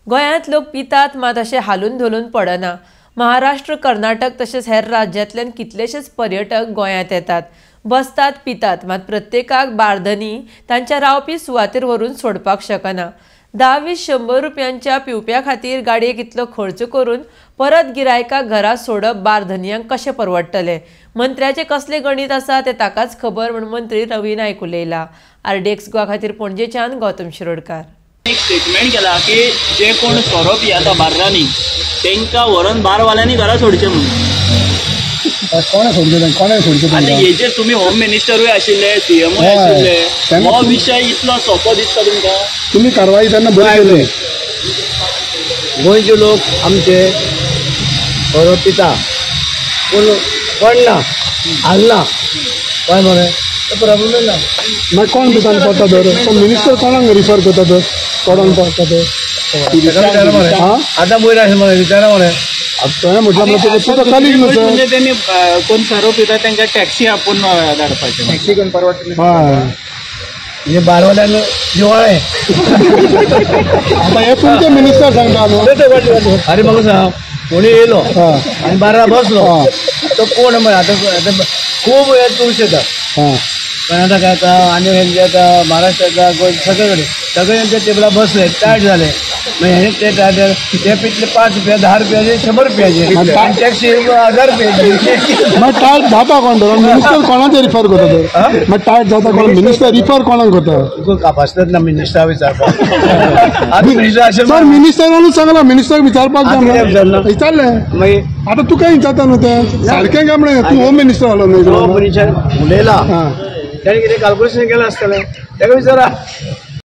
गोंयांत लोक पितात मात अशें हालून धोलून पडना. महाराष्ट्र, कर्नाटक तशेंच हेर राज्यांतल्यान कितलेशेच पर्यटक गोंयांत येतात, बसतात, पितात, मात प्रत्येकाक बारधनी तांच्या रावपी सुवातेर व्हरून सोडपाक शकना. 10, 20, 100 रुपयांच्या पिवप्या खातीर गाडयेक इतलो खर्च करून परत गिरायकाक घरा सोडप बारधनयांक कशें परवडटलें? मंत्र्याचें कसलें गणीत आसा तें ताकाच खबर म्हूण मंत्री रवी नायक उलयला. आरडीएक्स गोवा खातीर पणजेच्यान गौतम शिरोडकार. एक स्टेटमेंट केला की जे कोण सोरो पियाता बार्रांनी तांकां व्हरून बारवाल्यांनी घरा सोडचें म्हणून. कोणें सोडचें? कोणें सोडचें? आतां हेजेर तुमी होम मिनिस्टरूय आशिल्ले, सीएमूय आशिल्ले, हो विशय इतलो सोंपो दिसता तुमकां? तुमी कारवाई तेन्ना बरी केली. गोंयचे लोक आमचे सोरो पिता पूण पडना, हालना, कळ्ळें मरे? प्रॉब्लेम ना. मागीर कोण पिता पडटा तर? मिनिस्टर कोणाक रिफर करता तर? कोणाक पडटा तर? आतां वयर आसलें मरे, विचारा मरे. तुवें म्हटलं तुका कलीग न्हू सर. म्हणजे त्यांनी कोण सोरो पिता तांकां टॅक्सी आपूण धाडपाचें. टॅक्सी कोण परवडटलें? हय, म्हणजे बारवाल्यान जिवाळें. आतां हें तुमचें मिनिस्टर सांगता न्हू. अरे म्हाका सांग, कोणी येयलो आनी बारा बसलो तो कोण मरे? आतां खूब हे टुरिस्ट येता, कर्नाटका येता आनी हेंचे येता, महाराष्ट्र येता, गोंय सगळे कडेन सगळे हेंच्या टेबलार बसले, टायट जाले. मागीर हें ते टायट जाले, ते पितले 5 रुपया, 10 रुपयाचे, 100 रुपयाचे, टॅक्सी 1000 रुपयाची. मागीर टायट जाता कोण तर? मिनिस्टर कोणाचे रिफर करता तर? मागीर टायट जाता कोण? मिनिस्टर रिफर कोणाक करता? तुका कापासलेच ना मिनिस्टरा विचारपाक. सर मिनिस्टरानूच सांगलां, मिनिस्टराक विचारपाक जाय विचारलें. मागीर आतां तुका विचारता न्हू तें सारकें काय म्हणलें? तूं होम मिनिस्टर आलो न्हू, होम मिनिस्टर उलयला, ताणें कितें कॅल्कुलेशन केलां आसतलें, ताका विचारा.